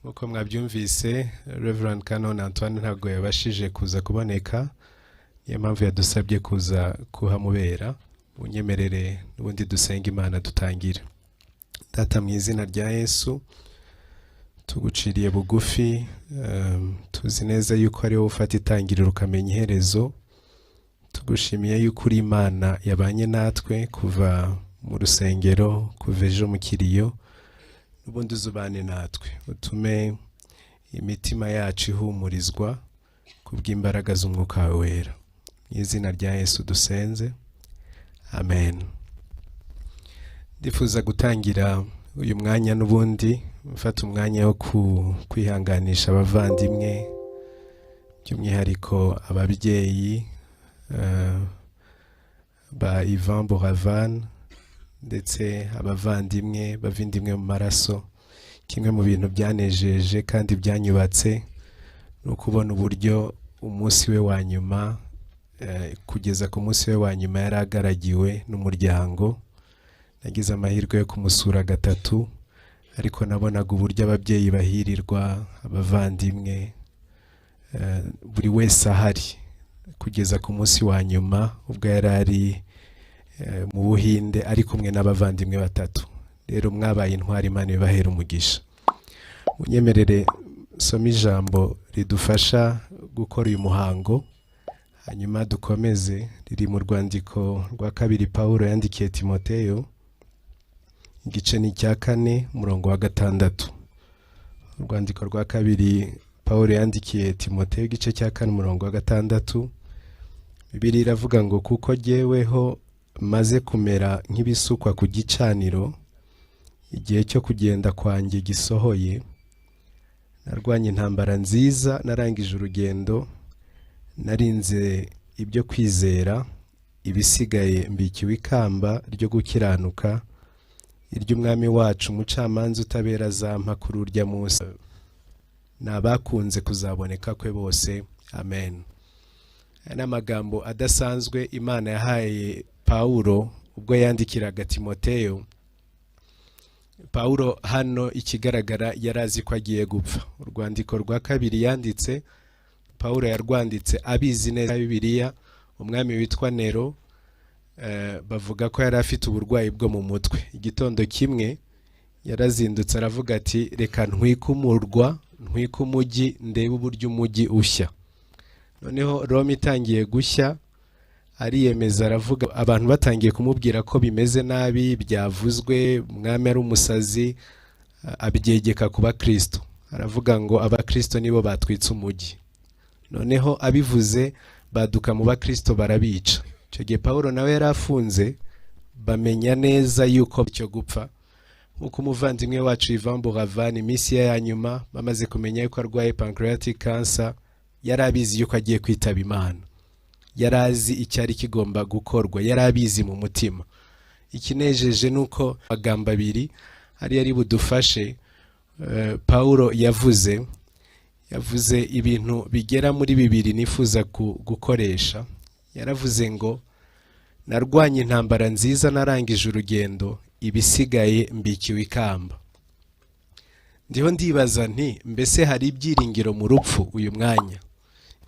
Nk'uko mwabyumvise, Reverend Canon Antoine ntabwo yabashije kuza kuboneka, niyo mpamvu yadusabye kuza kuhamubera. Unyemerere n'ubundi dusenga Imana dutangire. Data, mu izina rya Yesu, tuguciriye bugufi, tuzi neza yuko ari wowe ufata itangiriro ukamenya iherezo. Tugushimiye yuko uri Imana yabanye natwe kuva mu rusengero, kuva ejo mu kiriyo, n'ubundi uzubane natwe, utume imitima yacu ihumurizwa kubw'imbaraga z'Umwuka wawe Wera. Mu izina rya Yesu dusenze, amen. Ndifuza gutangira uyu mwanya n'ubundi mfata umwanya wo kwihanganisha abavandimwe, by'umwihariko ababyeyi ba Yvan Buravan, ndetse abavandimwe bavindimwe mu maraso. Kimwe mu bintu byanejeje kandi byanyubatse ni ukubona uburyo umunsi we wa nyuma, kugeza ku munsi we wa nyuma, yari agaragiwe n'umuryango. Nagize amahirwe yo kumusura gatatu, ariko nabonaga uburyo ababyeyi bahirirwa, abavandimwe, buri wese ahari kugeza ku munsi wa nyuma ubwo yari ari mu Buhinde ari kumwe n'abavandimwe batatu. Rero mwabaye intwari, Imana ibahera umugisha. Munyemerere soma ijambo ridufasha gukora uyu muhango, hanyuma dukomeze. Riri mu rwandiko rwa kabiri Pawulo yandikiye Timoteyo, igice ni icya 4, umurongo wa 6. Urwandiko rwa kabiri Pawulo yandikiye Timoteyo, igice cya 4, umurongo wa 6. Bibiliya iravuga ngo: "Kuko jyeweho maze kumera nk'ibisukwa ku gicaniro, igihe cyo kugenda kwanjye gisohoye. Narwanye intambara nziza, narangije urugendo, narinze ibyo kwizera. Ibisigaye mbikiwe ikamba ryo gukiranuka, iry'Umwami wacu umucamanza utabera azampa kuri urya munsi, ni abakunze kuzaboneka kwe bose. Amen." Aya ni amagambo adasanzwe Imana yahaye Pawulo ubwo yandikiraga Timoteyo. Pawulo hano ikigaragara yari azi ko agiye gupfa. Urwandiko rwa kabiri yanditse, Pawulo yarwanditse abizi neza. Bibiliya, umwami witwa Nero, bavuga ko yari afite uburwayi bwo mu mutwe. Igitondo kimwe yarazindutse aravuga ati: "Reka ntwike umurwa, ntwike umujyi, ndebe uburyo umujyi ushya." Noneho Roma itangiye gushya, ariyemeza aravuga, abantu batangiye kumubwira ko bimeze nabi, byavuzwe umwami ari umusazi, abyegeka ku bakristo, aravuga ngo abakristo nibo batwitse umujyi. Noneho abivuze, baduka mu bakristo barabica. Icyo gihe Pawulo nawe yari afunze, bamenya neza yuko cyo gupfa, nk'uko umuvandimwe wacu Yvan Buravan iminsi ye ya nyuma bamaze kumenya yuko arwaye pancreatic cancer, yari abizi yuko agiye kwitaba Imana, yari azi icyari kigomba gukorwa, yari abizi mu mutima. Ikinejeje ni uko amagambo abiri ari budufashe. Pawulo yavuze ibintu bigera muri bibiri nifuza gukoresha. Yaravuze ngo: "Narwanye intambara nziza, narangije urugendo, ibisigaye mbikiwe ikamba." Ndiho ndibaza nti: mbese hari ibyiringiro mu rupfu uyu mwanya?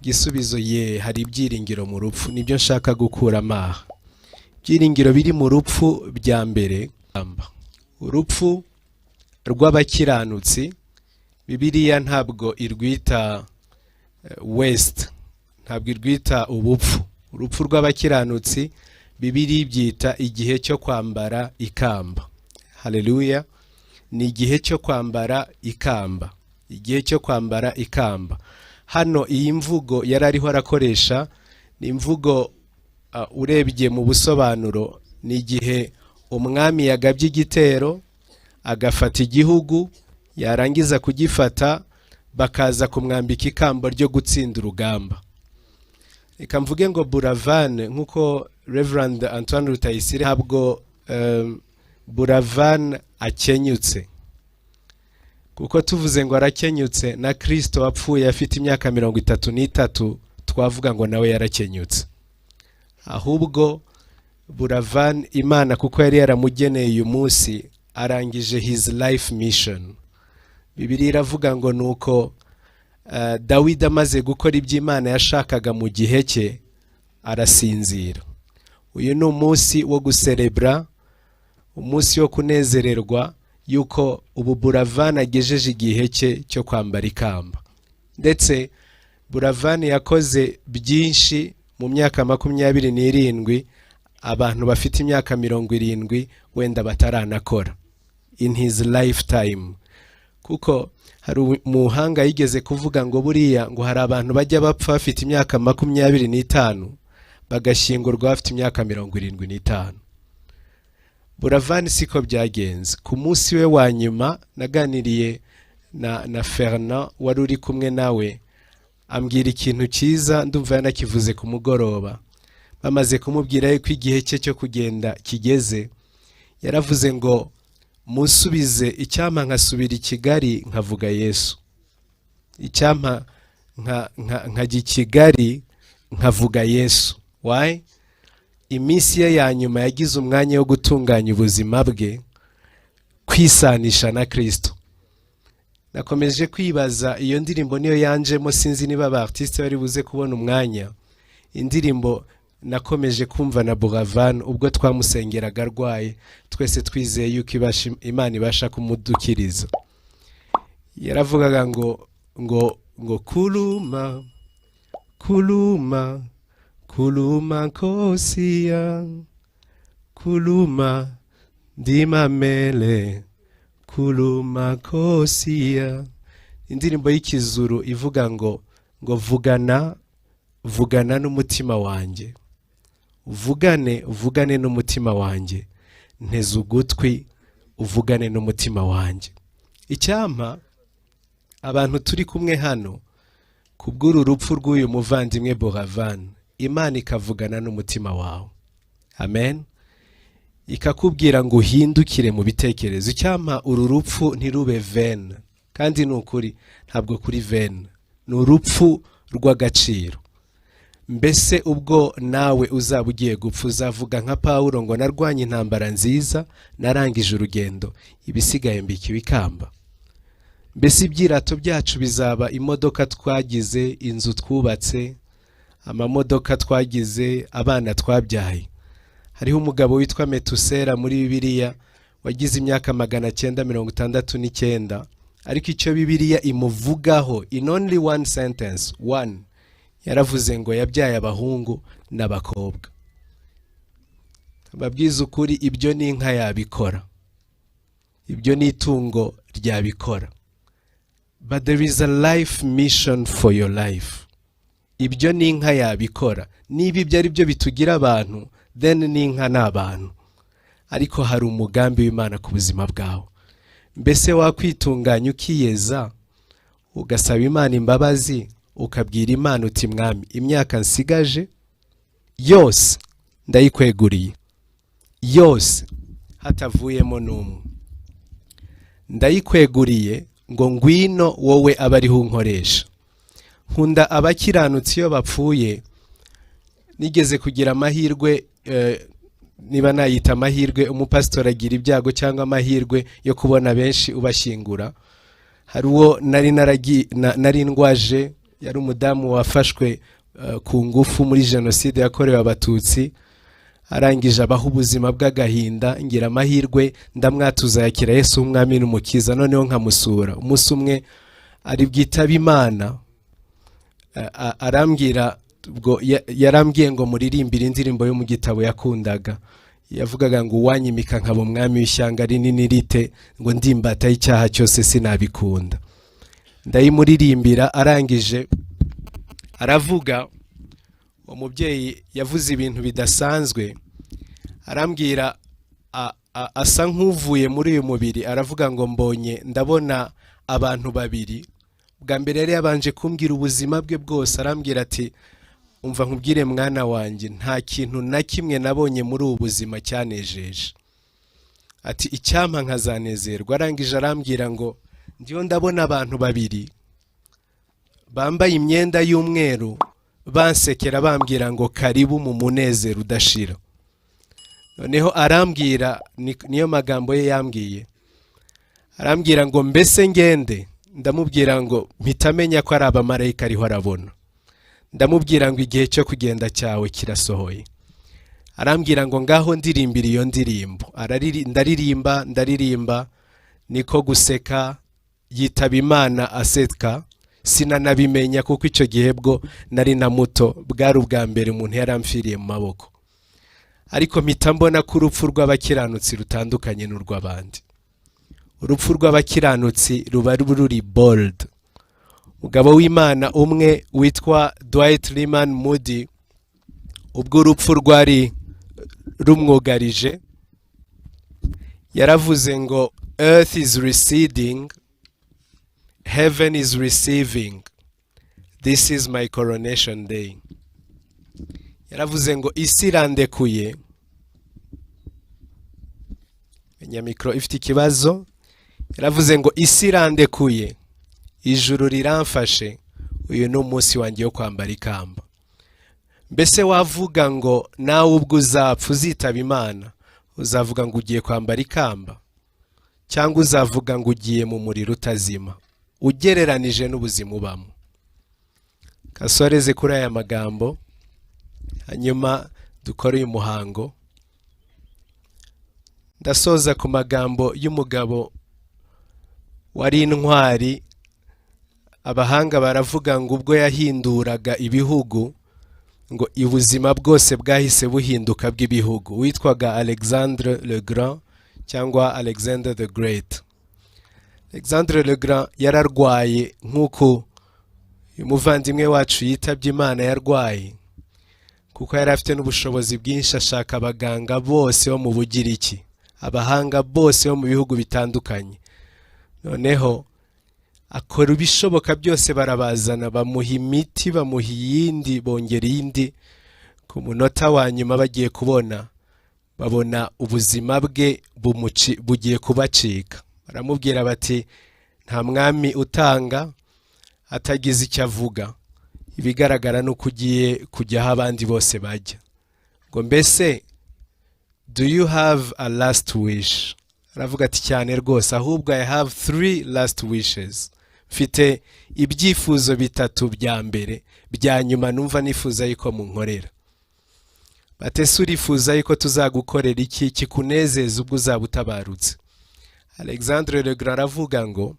Igisubizo: ye, hari ibyiringiro mu rupfu. Nibyo nshaka gukuramo aha. Ibyiringiro biri mu rupfu bya mbere, urupfu rw'abakiranutsi, Bibiliya ntabwo irwita waste, ntabwo irwita ubupfu. Urupfu rw'abakiranutsi Bibiliya ibyita igihe cyo kwambara ikamba. Haleluya! Ni igihe cyo kwambara ikamba, igihe cyo kwambara ikamba. Hano iyi mvugo yari ariho arakoresha ni imvugo, urebye mu busobanuro, ni igihe umwami yagabye igitero agafata igihugu, yarangiza kugifata bakaza kumwambika ikamba ryo gutsinda urugamba. Reka mvuge ngo Buravan, nk'uko Reverend Antoine Rutayisire, ntabwo Buravan akenyutse, kuko tuvuze ngo arakenyutse, na Kirisito wapfuye afite imyaka 33 twavuga ngo nawe yarakenyutse. Ahubwo Buravan, Imana kuko yari yaramugeneye uyu munsi, arangije his life mission. Bibiliya iravuga ngo nuko Dawidi amaze gukora ibyo Imana yashakaga mu gihe cye, arasinzira. Uyu ni umunsi wo guserebura, umunsi wo kunezererwa yuko ubu Buravan agejeje igihe cye cyo kwambara ikamba. Ndetse Buravan yakoze byinshi mu myaka 27, abantu bafite imyaka 70 wenda bataranakora in his lifetime. Kuko hari umuhanga yigeze kuvuga ngo buriya ngo hari abantu bajya bapfa bafite imyaka 25, bagashyingurwa bafite imyaka 75. Buravan siko byagenze. Ku munsi we wa nyuma naganiriye na Fernand wari uri kumwe nawe, ambwira ikintu cyiza, ndumva yanakivuze ku mugoroba. Bamaze kumubwira yuko igihe cye cyo kugenda kigeze, yaravuze ngo: "Musubize, icyampa nkasubira i Kigali nkavuga Yesu, icyampa nkajya i Kigali nkavuga Yesu." Why? Iminsi ye ya nyuma yagize umwanya wo gutunganya ubuzima bwe, kwisanisha na Kirisito. Nakomeje kwibaza, iyo ndirimbo niyo yanjemo, sinzi niba aba artiste bari buze kubona umwanya. Indirimbo nakomeje kumva na Buravan ubwo twamusengeraga arwaye, twese twizeye yuko Imana ibasha kumudukiriza, yaravugaga ngo "Khuluma, khuluma, khuluma Nkosi yam, khuluma, ndimamele, khuluma Nkosi yam." Indirimbo y'Ikizuru ivuga ngo "Vugana, vugana n'umutima wanjye, uvugane, uvugane n'umutima wanjye, nteze ugutwi, uvugane n'umutima wanjye." Icyampa abantu turi kumwe hano, kubw'uru rupfu rw'uyu muvandimwe Buravan, Imana ikavugana n'umutima wawe, amen, ikakubwira ngo uhindukire mu bitekerezo. Icyampa uru rupfu ntirube vain, kandi ni ukuri ntabwo kuri vain, ni urupfu rw'agaciro. Mbese ubwo nawe uzaba ugiye gupfa, uzavuga nka Pawulo ngo: "Narwanye intambara nziza, narangije urugendo, ibisigaye mbikiwe ikamba"? Mbese ibyirato byacu bizaba imodoka twagize, inzu twubatse, amamodoka twagize, abana twabyaye? Hariho umugabo witwa Metusera muri Bibiliya wagize imyaka 969, ariko icyo Bibiliya imuvugaho in only one sentence, one, yaravuze ngo yabyaye abahungu n'abakobwa. Babwiza ukuri, ibyo ni inka yabikora, ibyo ni itungo ryabikora, but there is a life mission for your life. Ibyo ni inka yabikora. Niba ibyo ari byo bitugira abantu, then n'inka ni abantu. Ariko hari umugambi w'Imana ku buzima bwawe. Mbese wakwitunganya, ukiyeza, ugasaba Imana imbabazi, ukabwira Imana uti: "Mwami, imyaka nsigaje yose ndayikweguriye, yose hatavuyemo n'umwe, ndayikweguriye ngo ngwino wowe abe ariho unkoresha"? Nkunda abakiranutsi iyo bapfuye. Nigeze kugira amahirwe, niba nayita amahirwe, umupasitori agira ibyago cyangwa amahirwe yo kubona benshi ubashyingura. Hari uwo nari ndwaje, yari umudamu wafashwe ku ngufu muri Jenoside yakorewe Abatutsi, arangije abaho ubuzima bw'agahinda. Ngira amahirwe ndamwatuza, yakira Yesu umwami n'umukiza. Noneho nkamusura umunsi umwe ari bwitabe Imana, arambwira, ubwo yarambwiye ngo muririmbire indirimbo yo mu gitabo yakundaga, yavugaga ngo: "Uwanyimika nkaba umwami w'ishyanga rinini rite, ngo ndimbata y'icyaha cyose sinabikunda." Ndayimuririmbira. Arangije aravuga, uwo mubyeyi yavuze ibintu bidasanzwe. Arambwira, asa nk'uvuye muri uyu mubiri, aravuga ngo: "Mbonye, ndabona abantu babiri." Bwa mbere yari yabanje kumbwira ubuzima bwe bwose. Arambwira ati: "Umva nkubwire mwana wanjye, nta kintu na kimwe nabonye muri ubu buzima cyanejeje." Ati: "Icyampa nkazanezerwa." Arangije arambwira ngo: "Ndiyo ndabona abantu babiri bambaye imyenda y'umweru bansekera, bambwira ngo karibu mu munezero udashira." Noneho arambwira, niyo magambo ye yambwiye, arambwira ngo: "Mbese ngende?" Ndamubwira ngo mpita amenya ko ari abamarayika ariho arabona. Ndamubwira ngo igihe cyo kugenda cyawe kirasohoye. Arambwira ngo ngaho ndirimbira iyo ndirimbo. Ndaririmba, ndaririmba, niko guseka, yitaba Imana aseka. Sinanabimenya kuko icyo gihe bwo nari na muto, bwari ubwa mbere umuntu yaramfiriye mu maboko. Ariko mpita mbona ko urupfu rw'abakiranutsi rutandukanye n'urw'abandi. Urupfu rw'abakiranutsi ruba ruri bold. Umugabo w'Imana umwe witwa Dwight Lyman Moody, ubwo urupfu rwari rumwugarije, yaravuze ngo: "Earth is receding, heaven is receiving, this is my coronation day." Yaravuze ngo isi irandekuye. Menya mikoro ifite ikibazo. Yaravuze ngo isi irandekuye, ijuru riramfashe, uyu ni umunsi wanjye wo kwambara ikamba. Mbese wavuga ngo nawe ubwo uzapfa, uzitaba Imana, uzavuga ngo ugiye kwambara ikamba, cyangwa uzavuga ngo ugiye mu muriro utazima, ugereranije n'ubuzima ubamo? Kasoreze kuri aya magambo, hanyuma dukore uyu muhango. Ndasoza ku magambo y'umugabo wari intwari. Abahanga baravuga ngo ubwo yahinduraga ibihugu, ngo ubuzima bwose bwahise buhinduka bw'ibihugu, witwaga Alexandre le Grand cyangwa Alexander the Great. Alexandre le Grand yararwaye nk'uko uyu muvandimwe wacu yitabye Imana yarwaye. Kuko yari afite n'ubushobozi bwinshi, ashaka abaganga bose bo mu Bugiriki, abahanga bose bo mu bihugu bitandukanye. Noneho akora ibishoboka byose, barabazana, bamuha imiti, bamuha iyindi, bongera iyindi. Ku munota wa nyuma bagiye kubona babona ubuzima bwe bugiye kubacika. Baramubwira bati: "Nta mwami utanga atagize icyo avuga. Ibigaragara ni uko ugiye kujya aho abandi bose bajya." Ngo mbese do you have a last wish? Aravuga ati: "Cyane rwose, ahubwo I have three last wishes. Mfite ibyifuzo bitatu bya mbere bya nyuma numva nifuza yuko munkorera." Bati: "Ese urifuza yuko tuzagukorera iki kikunezeza ubwo uzaba utabarutse?" Alexandre le Grand aravuga ngo: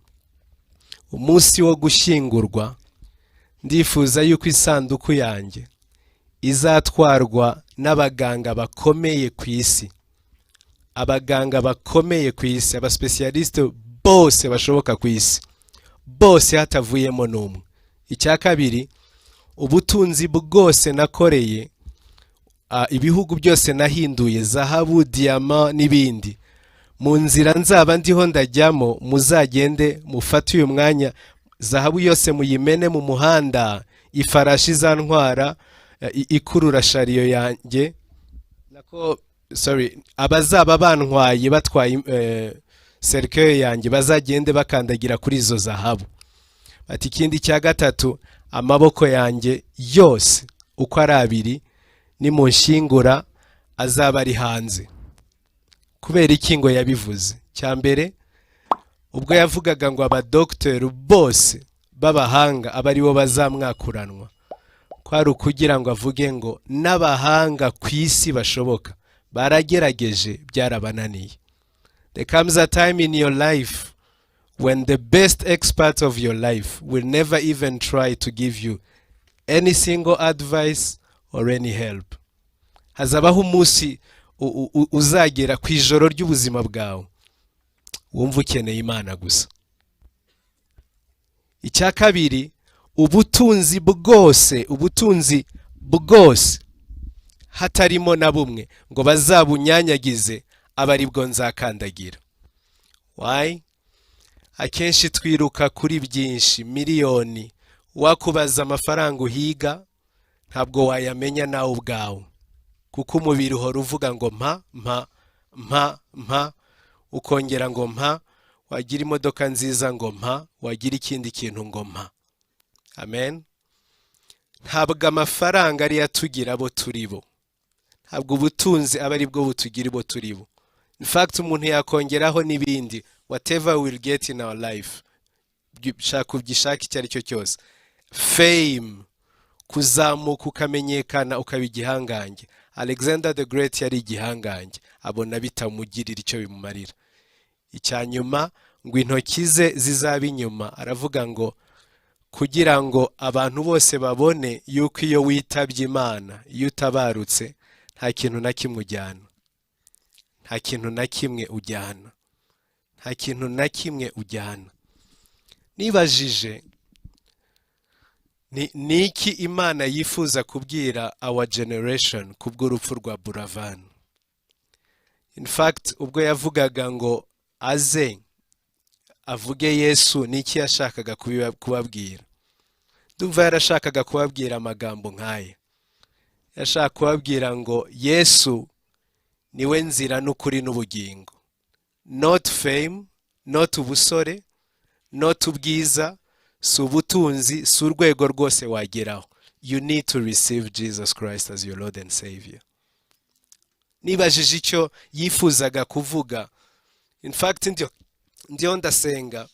"Umunsi wo gushyingurwa, ndifuza yuko isanduku yanjye izatwarwa n'abaganga bakomeye ku isi, abaganga bakomeye ku isi, aba spécialistes bose bashoboka ku isi bose, hatavuyemo n'umwe. Icya kabiri, ubutunzi bwose nakoreye, ibihugu byose nahinduye, zahabu, diyama n'ibindi, mu nzira nzaba ndiho ndajyamo, muzagende mufate uyu mwanya, zahabu yose muyimene mu muhanda. Ifarashi izantwara ikurura chariot yanjye, nako sorry, abazaba bantwaye batwaye cercueil yanjye bazagende bakandagira kuri izo zahabu." Ati: "Ikindi cya gatatu, amaboko yanjye yose uko ari abiri nimunshyingura azaba ari hanze." Kubera iki ngo yabivuze? Cya mbere, ubwo yavugaga ngo abadogiteri bose b'abahanga aba aribo bazamwakuranwa, kwari ukugira ngo avuge ngo n'abahanga ku isi bashoboka baragerageje, byarabananiye. There comes a time in your life when the best expert of your life will never even try to give you any single advice or any help. Hazabaho umunsi uzagera ku ijoro ry'ubuzima bwawe wumva ukeneye Imana gusa. Icya kabiri, ubutunzi bwose, ubutunzi bwose hatarimo na bumwe, ngo bazabunyanyagize, abe aribwo nzakandagira. Why? Akenshi twiruka kuri byinshi, miliyoni. Wakubaza amafaranga uhiga, ntabwo wayamenya nawe ubwawe, kuko umubiri uhora uvuga ngo mpa, mpa, mpa, mpa, ukongera ngo mpa, wagira imodoka nziza ngo mpa, wagira ikindi kintu ngo mpa. Amen. Ntabwo amafaranga ariyo atugira abo turi bo, ntabwo ubutunzi aba ari bwo butugira abo turi bo. In fact, umuntu yakongeraho n'ibindi, whatever we'll get in our life. Shaka ugishaka icyo ari cyo cyose, fame, kuzamuka ukamenyekana, ukaba igihangange. Alexander the Great yari igihangange, abona bitamugirira icyo bimumarira. Icya nyuma, ngo intoki ze zizabe inyuma. Aravuga ngo kugira ngo abantu bose babone yuko iyo witabye Imana, iyo utabarutse, nta kintu na kimwe ujyana, nta kintu na kimwe ujyana, nta kintu na kimwe ujyana. Nibajije ni iki Imana yifuza kubwira our generation kubw'urupfu rwa Buravan. In fact, ubwo yavugaga ngo aze avuge Yesu, ni iki yashakaga kubabwira? Ndumva yarashakaga kubabwira amagambo nk'aya. Yashaka kubabwira ngo Yesu niwe nzira n'ukuri n'ubugingo. Not fame, not ubusore, not ubwiza, si ubutunzi, si urwego rwose wageraho. You need to receive Jesus Christ as your Lord and Savior. Nibajije icyo yifuzaga kuvuga. In fact, ndiyo ndasenga,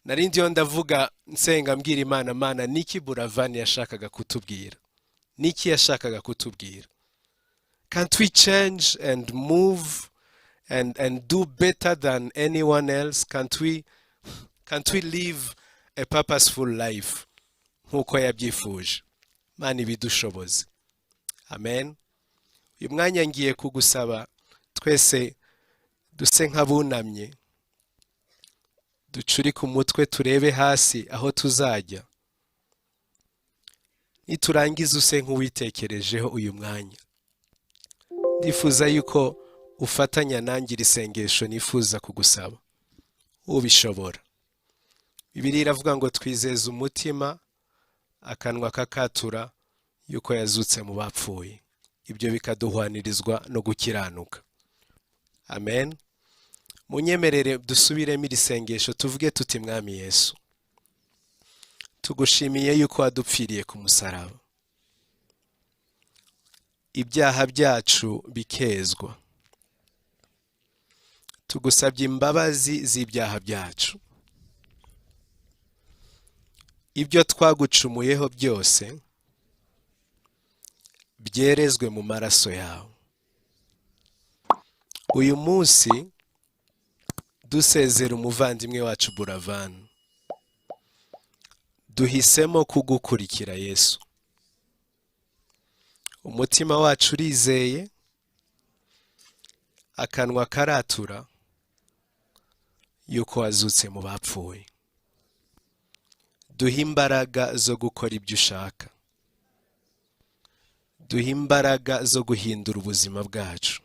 nari ndiyo ndavuga, nsenga, mbwira Imana: "Mana, niki Buravan yashakaga kutubwira? Niki yashakaga kutubwira? Can't we change and move and do better than anyone else? Can't we live a purposeful life nk'uko yabyifuje?" Mana ibidushoboze. Amen. Uyu mwanya ngiye kugusaba twese duse nk'abunamye, ducurike umutwe, turebe hasi aho tuzajya. Niturangiza, use nk'uwitekerejeho uyu mwanya. Ndifuza yuko ufatanya nanjye iri sengesho nifuza kugusaba, ubishobora. Bibiliya iravuga ngo twizeze umutima, akanwa kakatura yuko yazutse mu bapfuye, ibyo bikaduhwanirizwa no gukiranuka. Amen. Munyemerere dusubiremo iri sengesho, tuvuge tuti: "Mwami Yesu, tugushimiye yuko wadupfiriye ku musaraba, ibyaha byacu bikezwa. Tugusabye imbabazi z'ibyaha byacu, ibyo twagucumuyeho byose byerezwe mu maraso yawe. Uyu munsi dusezera umuvandimwe wacu Buravan, duhisemo kugukurikira Yesu. Umutima wacu urizeye, akanwa karatura yuko wazutse mu bapfuye. Duhe imbaraga zo gukora ibyo ushaka, duhe imbaraga zo guhindura ubuzima bwacu.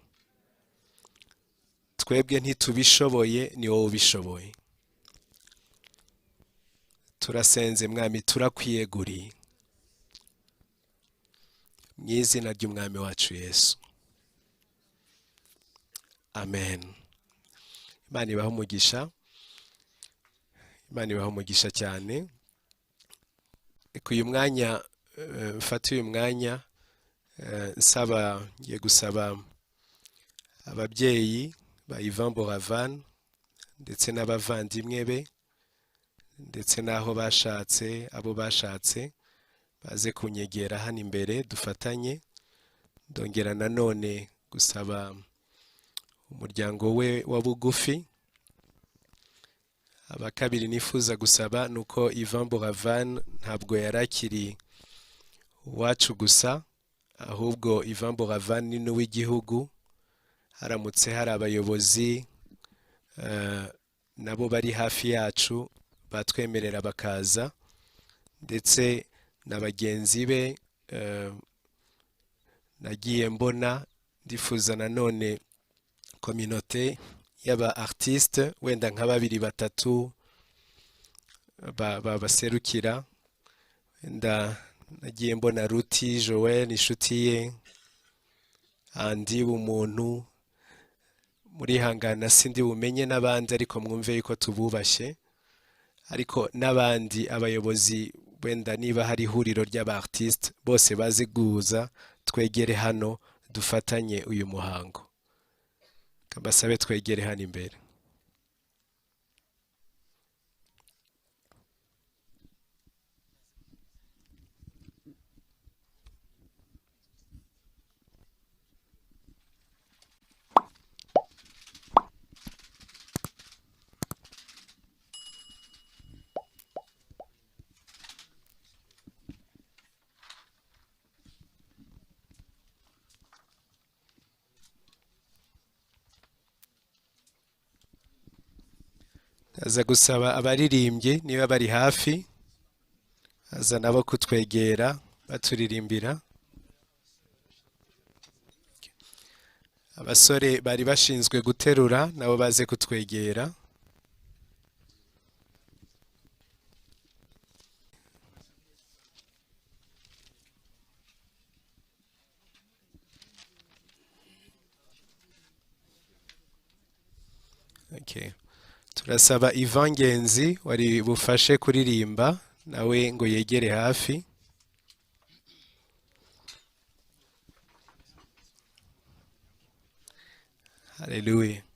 Twebwe ntitubishoboye, ni wowe ubishoboye. Turasenze Mwami, turakwiyeguriye, mu izina ry'Umwami wacu Yesu, amen." Imana ibahe umugisha, Imana ibahe umugisha cyane. Reka uyu mwanya mfate uyu mwanya nsaba, ngiye gusaba ababyeyi ba Yvan Buravan ndetse n'abavandimwe be ndetse n'aho bashatse, abo bashatse, baze kunyegera hano imbere dufatanye. Ndongera nanone gusaba umuryango we wa bugufi. Aba kabiri nifuza gusaba ni uko Yvan Buravan ntabwo yari akiri uwacu gusa, ahubwo Yvan Buravan ni n'uw'igihugu. Haramutse hari abayobozi nabo bari hafi yacu, batwemerera bakaza, ndetse na bagenzi be nagiye mbona. Ndifuza nanone communauté y'aba artiste, wenda nka babiri batatu babaserukira. Wenda nagiye mbona Ruti Joel, inshuti ye, Andi Bumuntu. Murihangana sindi bumenye n'abandi, ariko mwumve yuko tububashye. Ariko n'abandi abayobozi, wenda niba hari ihuriro ry'aba artiste, bose baze guhuza, twegere hano dufatanye uyu muhango. Mbasabe twegere hano imbere. Aza gusaba abaririmbyi niba bari hafi, aza nabo kutwegera baturirimbira. Abasore bari bashinzwe guterura nabo baze kutwegera. Okay. Turasaba Ivan Ngenzi wari bufashe kuririmba nawe ngo yegere hafi. Haleluya.